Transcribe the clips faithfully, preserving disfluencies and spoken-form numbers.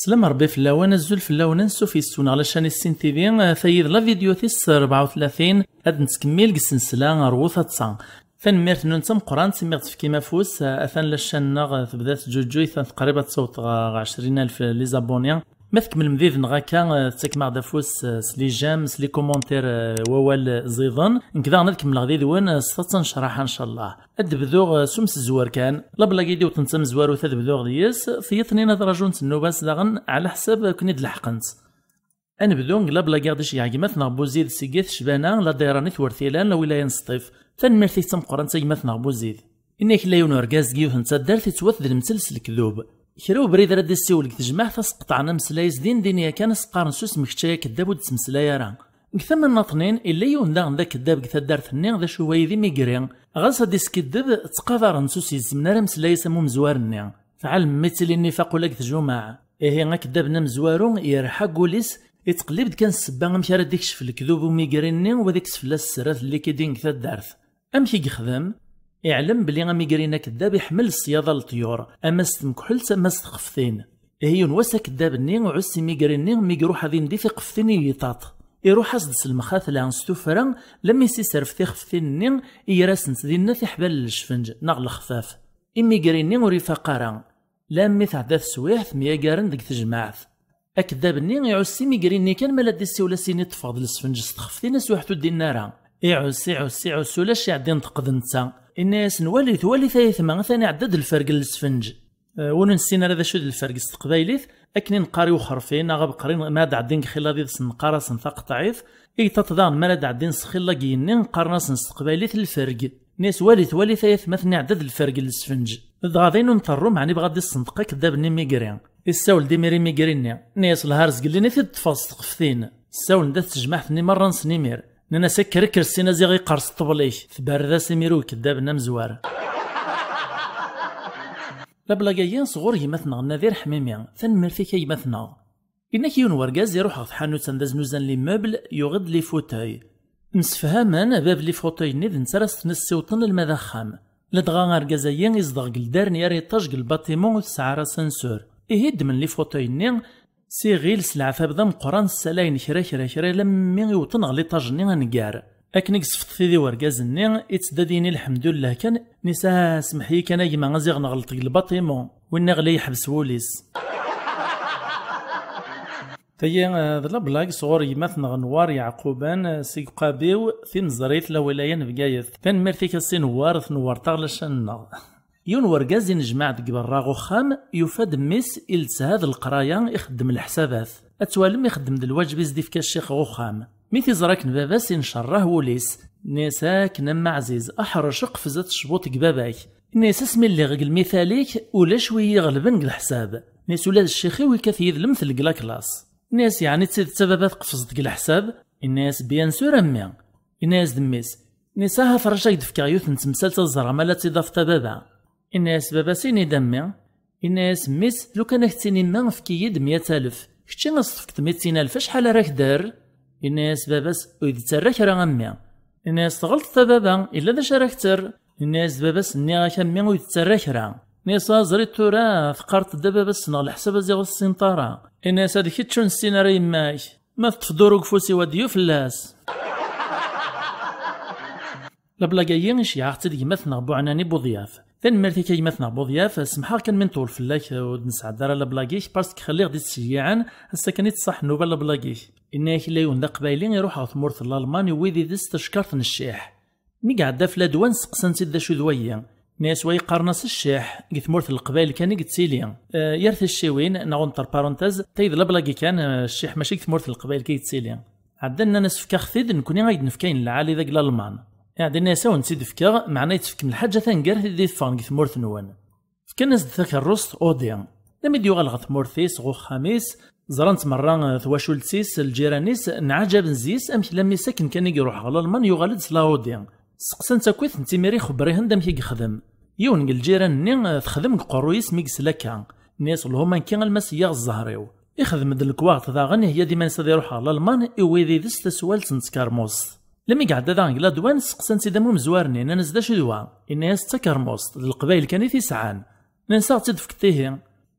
Slam Rebbi fell-awen, azul fell-awen, ansuf yes-wen ɣer la chaîne Issin T V, tayi d la vidéo tis rebɛa u tlatin, ad nettkemmil deg ssensla Rwu Taḍsa. Tanemmirt-nwen d tameqqrant imi ɣ-tefkim afus, atan la chaîne-nneɣ tebda teǧǧuǧǧuy, teqrib ad tewweḍ ɣer ɛecrin alef les abonnés. Ma tkemmlem did-neɣ akka, tettakem-aɣ-d afus s les j'aime, s les commentaires, wawal ẓiḍen. Nekk daɣen ad kemmleɣ did-wen s taḍsa n ccraḥa, ncallah. Ad d-bduɣ, eh, s umsezwer kan. La blague i d-iwwḍen d tamezwarut ad bduɣ deg-s, tiyeḍ-nni ad rajunt nnuba-s daɣen ɛla ḥsab akken i d-leḥqent. Ad nebdu deg la blague i ɣ-d-iceyyeɛ gma-tneɣ Buzid seg At Cbana, la dayra n At Wertilan, la wilaya n Sṭif. Tanemmirt-ik d tameqqrant a gma-tneɣ Buzid. Inna-yak la yiwen urgaz deg yiwet n taddart yettwat d lemtel s lekdub. Kra ubrid ara d-issiwel deg tejmaɛt, ad s-qeṭɛen ameslay-is din din yakan, ad s-qqaren susem kečč ay akeddab, ur d-ttmeslay ara. Deg tama nnaṭnin, illa yiwen daɣen d akeddab deg taddart-nni, d acu wayi d imigri. Ɣas ad iskiddeb, ttqadaren-t, ur s-yezmen ara ameslay-is am umezwar-nni. Tɛelmem mi ttilin nifaq ula deg tjumaɛ. Ihi akeddab-nni amezwaru yerḥa deg wul-is, yettqellib-d kan ssebba amek ara d-ikcef lekdub umigri-nni, u ad ikkes fell-as sser ad t-likidin deg taddart. Amek i yexdem? Iɛlem belli amigri-nni akeddab iḥemmel ṣṣyada n leṭyur, ama s temkeḥelt ama s tqeftin. Ihi yiwen wass akeddab-nni iɛuss imigri-nni mi iruḥ ad ineddef iqeftin i yiṭaṭ. Iruḥ-as-d s lemxatla, s tuffra, lammi s iserfet ixeftin-nni, iger-asent dinna tiḥbal n lecfenǧ neɣ lexfaf. Imigri-nni ur ifaq ara. Lammi tɛedda teswiɛt, myagaren deg tejmaɛt. Akeddab-nni iɛuss imigri-nni kan, ma la d-issiwel as-yini ṭṭfeɣ-d lesfenǧ s txeftin, aswiḥ ur d-inni ara. Iɛuss, iɛuss, iɛuss, ulac iɛeddi nṭeq d netta. Inna-yasen walit, walit ay aytma, atan iɛedda-d lferg n lesfenǧ. Eh, ur nessin ara d acu d lferg s teqbaylit, akken i neqqar i uxerfi neɣ abeqri, ma ad ɛeddin deg xilaḍ-id-sen neqqar-asen taqeṭɛit, igṭaṭ daɣen ma ara d-ɛeddin s xilla n yigenni qqaren-asen s teqbaylit lferg. Inna-yas walit, walit ay atma, atan iɛedda-d lferg n lesfenǧ. Dɣa d ayen ur nṭerru, meɛna ibɣa ad d-issenṭeq akeddab-nni imigri. Issawel-d imir imigri-nni, inna-yas lhar zgellin i t-id-ṭṭfeɣ s tqeftin. Ssawlen-d at tejmaɛt-nni merra-nsen imir. Nnan-as kker, kker ssin a ziɣ iqqers ṭṭbel-ik. Tberred-as imir i ukeddab-nni amezwar. La blague-agi sɣur gma-tneɣ Nadir Ḥmimi. Tanemmirt-ik a gma-tneɣ. Inna-k yiwen wergaz iruḥ ɣer tḥanut anda znuzan les meubles, yuɣ-d les fauteuils. Msefhamen, bab les fauteuils-nni d netta ara s-ten-issiwṭen alma d axxam. Ladɣa argaz-agi izdeɣ deg ledar n yar étage deg lbatimu ur tesɛi ara ascenseur. Ihi ddmen les fauteuils-nni, s iɣil s leɛtab d ameqqran ssalayen kra kra kra alammi i wwḍen ɣer l'étage-nni aneggar. Akken i yesfeḍ tidi urgaz-nni, itteddu ad yini lḥemdullah kan, inna-yas ah, smeḥ-iyi kan a gma, a ziɣ neɣleḍ deg lbatimu. Winna ɣli yeḥbes wul-is. Tayi, eh, d la blague sɣur gma-tneɣ Nwar Yeɛquban, eh, seg Uqabiw, Tineẓrit, la wilaya n Bgayet. Tanemmirt-ik a Si Nwar, tnewwreḍ-aɣ la chaîne-nneɣ. Yiwen wergaz inejmaɛ deg berra ɣ uxxam, yufa-d mmi-s ilettha d leqraya, ixeddem leḥsabat. Ad twalem ixeddem-d lwaǧeb i s-d-ifka ccix ɣ uxxam. Mi t-iẓra akken baba-s incerreh wul-is. Inna-yas akken a mmi ɛziz, aḥrec, qfez ad tecbuḍ deg baba-k. Inna-yas asmi lliɣ deg lmital-ik, ulac wi yi-iɣelben deg leḥsab. Inna-yas ula d ccix-iw ikkat yid-m deg la classe. Inna-yas yeɛni d tidet a baba tqefzeḍ deg leḥsab? Inna-yas bien sûr a mmi. Inna-yas-d mmi-s, inna-yas ahat rac ad k-d-fkeɣ yiwet n temsalt ad ẓreɣ ma la tt-id-tafeḍ a baba. Inna-yas baba-s ini-d a mmi. Inna-yas mmi-s lukan ad k-tt-tini mmi efk-iyi-d meyya alef. Kečči ad s-tefkeḍ mitin alef acḥal ara k-d-terr? Inna-yas baba-s ur yi-d-ttarra kra a mmi. Inna-yas tɣelṭeḍ a baba, illa d acu ara k-terr. Inna-yas-d baba-s nniɣ-ak a mmi ur yi-d-ttarra kra. Inna-yas a ẓer-it tura, teqqareḍ-d a baba ssneɣ leḥsab a ziɣ ur tessineḍ ara. Inna-yas ad kečč ur nessin ara yemma-k. Ma teṭṭfeḍ urug ufus-iw ad d-yuf fell-as. La blague-agi iceyyeɛ-aɣ-tt-id gma-tneɣ Buɛnani Buḍyaf. Tanemmirt-ik a gma-tneɣ Buḍyaf, semḥeɣ kan mi nṭewwel fell-ak, ur d-nesɛedda ara la blague-ik, parce que xelliɣ-d i tt-iceyyiɛen, ass-a kan i d-tṣaḥ nnuba la blague-ik. Inna-yak illa yiwen d aqbayli iruḥ ɣer tmurt n Lalman, iwwi did-s tacekkaṛt n cciḥ. Mi iɛedda f ladwan, seqsan-t-id d acu d wayi. Inna-yas wayi qqaren-as cciḥ, deg tmurt n Leqbayel kan i yettili. Eh, yir ticciwin, neɣ entre parenthèses, tayi d la blague kan, eh, cciḥ mačči deg tmurt n Leqbayel kan i yettili. Ɛeddan nnan-as efk-aɣ-t-id, nekkni ad k-d-nefk ayen lɛali deg Lalman. Iɛedda inna-yas a wen-tt-id-fkeɣ, meɛna yettefkem lḥaǧa taneggarut i d-iffɣen deg tmurt-nwen. Fkan-as-d takerrust Audi. Almi d-yuɣal ɣer tmurt-is, ɣer uxxam-is, ẓran-t merra, eh, twacult-is, lǧiran-is, nɛaǧaben zzi-s amek lammi s akken kan i iruḥ ɣer Lalman yuɣal-d s la Audi. Seqsan-t akkit n timir ixebber-ihen-d amek i yexdem. Yiwen deg lǧiran-nni, eh, texdem deg uqerruy-is mi yesla akka. Nni-as lhum anki alma s-yyaɣ zzher-iw. Ixdem-d lekwaɣeṭ daɣen, iheyya-d iman-is ad iruḥ ɣer Lalman, iwwi did-s taswalt n tkermust. Lmi iɛedda daɣen deg ladwan, seqsan-t-id am umezwar-nni, nnan-as d acu d wa? Inna-yas d takermust, d Leqbayel kan i t-isɛan. Nnan-as a ɣ-tt-id-tefkeḍ ihi.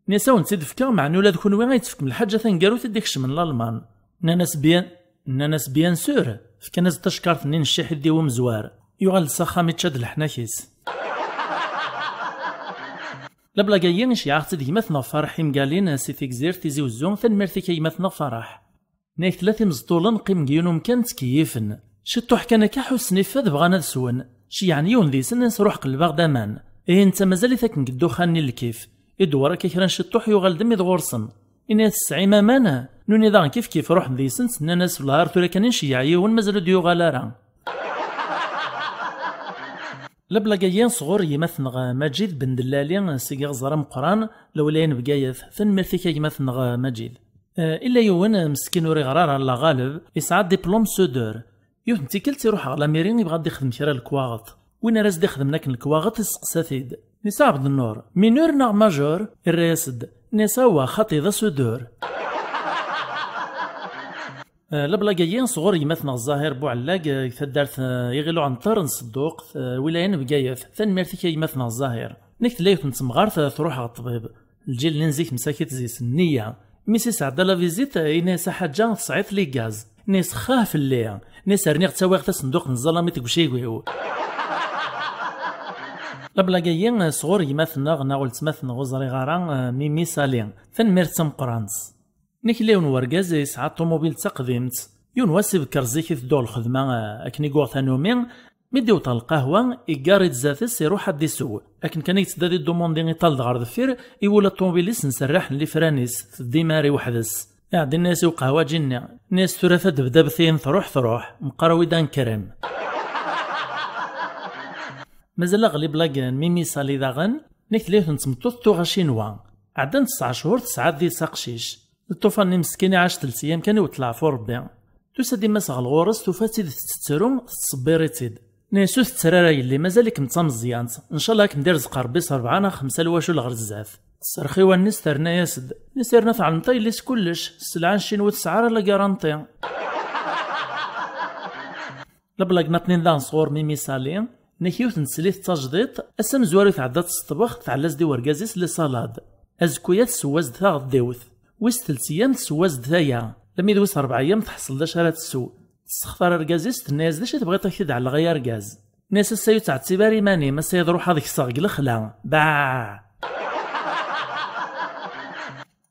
Nni-as: "A wen-tt-id-fkeɣ, meɛna ula d kunwi ay d-tefkem lḥaǧa taneggarut i d-ikecmen Lalman." Nnan-as: "Bien." Nnan-as: "Bien sûr." Fkan-as-d tacekkart-nni n cciḥ i d-iwi umezwar. Yuɣal-d s axxam, ičča-d leḥnak-is. Lablag-agi iceyyeɛ-aɣ-tt-id gma-tneɣ Fareḥ Imgalin si Tegzirt Tizi Uzzu. Tanemmirt-ik a gma-tneɣ Fareḥ. Nnek tella timẓeṭṭulen qqimen deg yiwen umkan ttkeyyifen. Ciṭṭuḥ kan akka ḥussen ifad bɣan ad swen. Ceyyɛen yiwen deg-sen, nnan-as: "Ruḥ qelleb-aɣ-d aman." Ihi netta mazal-it akken deg ddexxan-nni n lkif. Idewwer akka kra n ciṭṭuḥ, yuɣal-d mmi d ɣur-sen. Ini-as: "Tesɛim aman?" Nuni daɣen kif kif ruḥen deg-sen, nnan-as: "Wellah ar tura kan i nceyyeɛ yiwen, mazal ur d-yuɣal ara." Lablag-agi sɣur gma-tneɣ Maǧid Ben Dellali seg Iɣẓer Ameqqran, lewlaya n Bgayet. Tanemmirt-ik a gma-tneɣ Maǧid. Eh, illa yiwen, eh, meskin ur iɣri ara, Allah ɣaleb, yesɛa diplôme soudeur. Yiwet n tikkelt iruḥ ɣer lamiri, ibɣa ad d-ixdem kra n lekwaɣeḍ. Win ara as-d-ixedmen akken lekwaɣeḍ, isteqsa-t-id. Nni-as: "A Ɛebdennur, mineur neɣ majeur?" Irra-yas-d. Nni-as: "Awa, xaṭi, d asoudeur." Eh, lablag-agi sɣur gma-tneɣ Zahir Buɛellag, eh, deg taddart, eh, Iɣil Uɛenṭer n Sedduqt, eh, wilaya n Bgayet. Tanemmirt-ik a gma-tneɣ Zahir. Nekk tella yiwet n temɣart, eh, truḥ ɣer ṭṭbib. Lǧil-nni n zik msakit zi-s nniya. Mi s-isɛedda la visite, ini-as: "A ḥaǧa, tesɛiḍ ligaz?" Nni-as: "Xah fell-i." Nni-as: "Rniɣ ttawiɣ tasenduqt n ẓẓalamit deg ucigu-iw." Lablag-agi, eh, sɣur gma-tneɣ neɣ weltma-tneɣ ur ẓriɣ ara, eh, Mimi Sali. Tanemmirt d tameqqrant. Nekk illa yiwen wergaz yesɛa ṭumubil d taqdimt. Yiwen wass ibekker zik iteddu ɣer lxedma, eh, akken i yuɣ tanumi, mi d-iwweḍ ɣer lqahwa, iggar-d zdat-s, iruḥ ad d-isew. Akken kan i yetteddu ad idumundi iṭal-d ɣer deffir, iwula ṭumubil-is nserraḥen lifran-is, teddi mar i weḥd-s. Iɛeddi nni-as i uqehwaǧi-nni, nni-as: "Tura tadebdabt-in truḥ, truḥ, meqqar awi-d ankrem." Mazal aɣli blag n Mimi Sali daɣen, nekk tella yiwet n tmeṭṭut tuɣ acinwa. Ɛeddan tesɛa cchur tesɛa-d deg-s aqcic. D ṭṭufan-nni meskin iɛac telt ayyam kan iwet leɛfu Rebbi. Tusa-d yemma-s ɣer ɣur-s, tufa-tt-id tettru, tettṣebbir-itt-id. Nni-as: "Ur tetter ara yelli, mazal-ikem d tameẓyant. Ncallah ad kem-d-irzeq Rebbi s rebɛa neɣ xemsa lwacul ɣer zdat." Tesserxi wallen-is terna-yas-d. Nni-as: "Yerna tɛelmeḍ a yelli-s kullec, sselɛa n ccinwa ur tesɛi ara la garantie." Lablag-nniḍen daɣen sɣur Mimi Sali, nnek yiwet n teslit d tajdiṭ, ass amezwaru tɛedda-tt s ṭṭbex, tɛella-as-d i wergaz-is les salades. Azekku-ya tesseww-as-d taɣeddiwt. Wis telt ayyam tesseww-as-d taya. Lami d wis rebɛa ayyam teḥṣel d acu ara tessew. Tessextar argaz-is, tenna-yas: "D acu i tebɣiḍ ad k-t-id-ɛelleɣ ay argaz?" Nni-as: "Ass-a ur ttɛettib ara iman-im, ass-a ad ruḥeɣ ad kseɣ deg lexla." Baɛ!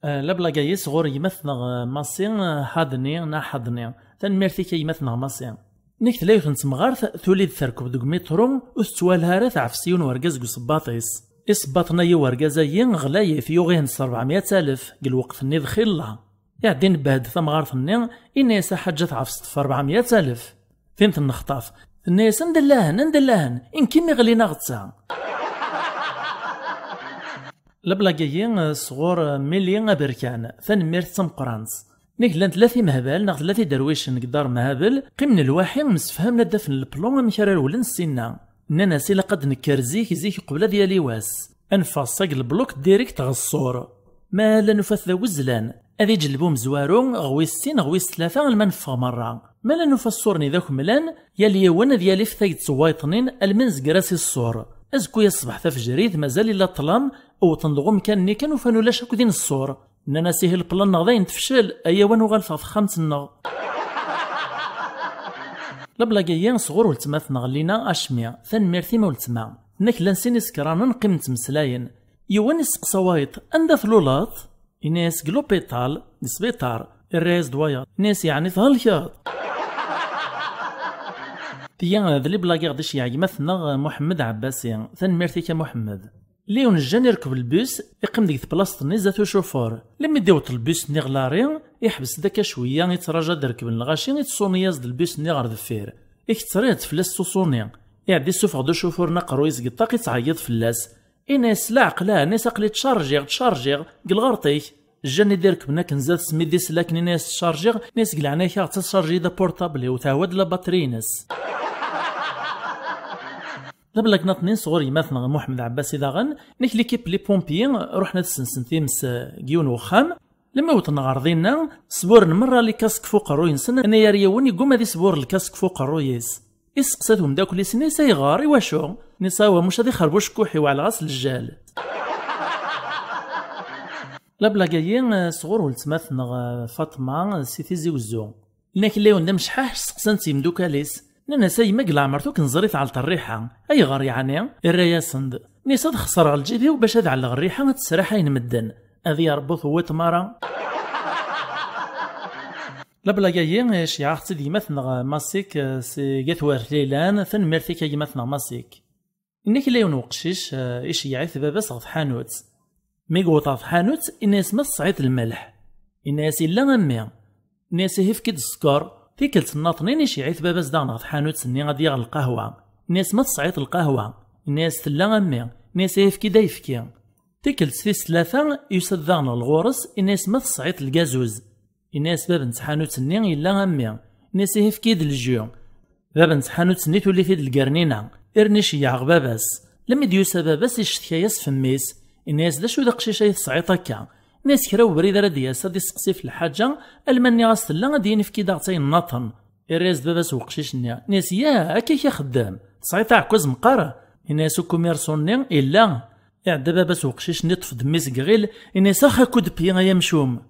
Eh, lablag-agi sɣur gma-tneɣ, eh, Massi, eh, Ḥaḍni, neɣ Ḥaḍni. Tanemmirt-ik a gma-tneɣ Massi. Nekk tella yiwet n temɣart, tuli-d terkeb deg umiṭru, ur tettwalha ara teɛfes yiwen wergaz deg usebbaṭ-is. Isebbaṭen-agi wergaz-agi ɣlayit, yuɣ-ihen s rebɛemya alef, deg lweqt-nni d xilla. Iɛeddi nebbeh-d tamɣart-nni, inna-yas: "A ḥaǧa, tɛefseḍ f rebɛemya alef." Tin tennexṭaf, tenna-yas: "Anda llahen, anda llahen, i nekk i m-iɣlin a ɣetta." Lablag-agi, eh, sɣur, eh, Mili Aberkan, tanemmirt d tameqqrant. Nek llan tlata imehbal neɣ tlata iderwicen deg Dar Mhabel, qqimen lwaḥi, msefhamen ad d-afen leplan amek ara rewlen ssinna. Nnan-as ilaq ad d-nekker zik, zik uqbel ad yali wass. Ad neffeɣ seg lebluk direct ɣer ṣṣur. Ma la nufa-t d awezlan, ad iǧelleb umezwaru ɣer wis sin, ɣer wis tlata, alma neffeɣ merra. Ma la nufa ṣṣur-nni d akemlan, yal yiwen ad yali f taget n wayeḍnin, almi nezger-as i ṣṣur. Azekku-ya ṣṣbeḥ tafejrit, mazal illa ṭṭlam, wwḍen-d ɣer umkan-nni kan, ufan ulac akk din ṣṣur. Nnan-as: "Ihi leplan-nneɣ dayen tefcel, aya-wen uɣalet ɣer texxamt-nneɣ." Lablag-agi sɣur weltma-tneɣ Lina Acmi, tanemmirt-im a weltma. Tenna-k llan sin isekranen qqimen ttmeslayen. Yiwen isteqsa wayeḍ: "Anda tluleḍ?" Ini-as: "Deg lupiṭal, deg sbiṭar." Irra-yas-d wayeḍ, ini-as: "Yeɛni thelkeḍ?" Tiyi d liblag i ɣ-d-iceyyeɛ gma-tneɣ Muḥemmed Ɛebbasi. Tanemmirt-ik a Muḥemmed. Liwen jjan irkeb lbus, iqqim deg tplaṣt-nni zdat ucufur. Lemmi d-iweṭ lbus-nni ɣer lari, iḥbes-d akka cwiya, ittraǧa ad rekben lɣaci, ittṣuni-yas-d lbus-nni ɣer deffir. Iketteṛ-it fell-as s uṣuni. Iɛedda issufeɣ-d ucufur-nni aqerruy-is deg ṭṭaq, ittɛeyyiḍ fell-as. Ini-as: "Laɛqel, ah, ini-as aql-i ttcarjiɣ, ttcarjiɣ, deg lɣerṭ-ik." Jjan i d-irekben akken zdat-s mi d-isel akken ini-as ttcarjiɣ, ini-as: "Deg leɛnaya-k, aɣ-tt-, ttcarji-d aportable-iw, thewwa-d la batterie-ines." D ablagnat-nni sɣur gma-tneɣ Muḥemmed Ɛebbasi daɣen, nek l'équipe les pompiers ruḥen ad ssensen times, eh, deg yiwen wexxam. Lemmi wwḍen ɣer dinna, sburen merra les casques f uqerruy-nsen, anayer yiwen yegguma ad isbur lkask f uqerruy-is. Isteqsa-t umeddakel-is, ini-as: "Ayɣer? Iwacu?" Ini-as: "Awa, muc ad ixerb ucekkuḥ-iw, ɛelleɣ-as lǧal." Lablag-agi, eh, sɣur weltma-tneɣ, eh, Faṭma, eh, si Tizi Wezzu. Nna Kella yiwen d amecḥaḥ, steqsan-tt yimdukal-is. Nnan-as: "A yemma, deg leɛmer-ik ur k-neẓri tɛelleḍ rriḥa. Ayɣer yeɛni?" Irra-yasen-d: "Nnan-as ad xeṣreɣ lǧib-iw bac ad ɛelleɣ rriḥa ad tesraḥayen medden. Ad yerbu tewwiḍ mara." Lablag-agi, eh, ceyɛeɣ-tt-id yemma-tneɣ, eh, Masik, eh, si Gatwar Tlilan. Tanemmirt-ik a yemma-tneɣ Masik. Inna Kella yiwen weqcic, eh, iceyyeɛ-it baba-s ɣer tḥanut. Mi yewweḍ ɣer tḥanut, inna-yas: "Ma tesɛiḍ lmelḥ?" Inna-yas: "Illa a mmi." Inna-yas: "Ihi efk-id sskeṛ." Tikkelt nnaṭnin, iceyyeɛ-it baba-s daɣen ɣer tḥanut-nni ad yaɣ lqahwa. Inna-yas: "Ma tesɛiḍ lqahwa?" Inna-yas: "Tella a mmi." Inna-yas: "Ihi efk-id ayefki." Tikkelt tis tlata, yusa-d daɣen ɣer ɣur-s, inna-yas: "Ma tesɛiḍ lgazuz?" Inna-yas bab n tḥanut-nni: "Illa a mmi." Inna-yas: "Ihi efk-iyi-d lju." Bab n tḥanut-nni tuli-t-id lgernina, irni ceyyeɛ ɣer baba-s. Lemmi d-yusa baba-s, iccetka-yas f mmi-s. Inna-yas: "D acu d aqcic ay tesɛiḍ akka?" Inna-yas: "Kra ubrid ara d-yas ad iseqsi f lḥaǧa, alma nniɣ-as tella, ad d-yini efk-id-aɣ-tt ayen nnaṭen." Irra-yas-d baba-s weqcic-nni, inna-yas: "Yah, akka i k-ixeddem? Tesɛiḍ aɛekkaz meqqar?" Inna-yas ukumir s unni: "Illa." Iɛedda baba-s weqcic-nni, iṭṭef-d mmi-s deg iɣil, inna-yas: "Ax, akud pyi ay amcum."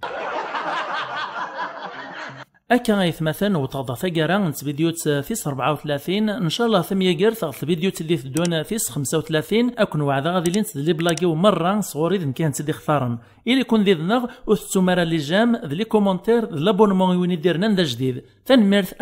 Akka ay atmaten, wwḍeɣ-d ɣer taggara n tvidyut tis rebɛa u tlatin. Ncallah tamyagert ɣer tvidyut i d-iteddun tis xemsa u tlatin. Ad ken-weɛdeɣ ad ilint d liblagi-w merra sɣur-i d nekk i tent-id-ixtaren. Ili-ken did-neɣ, ur tettum ara les j'aime d les commentaires d l'abonnement i win i d-irnan d ajdid. Tanemmirt.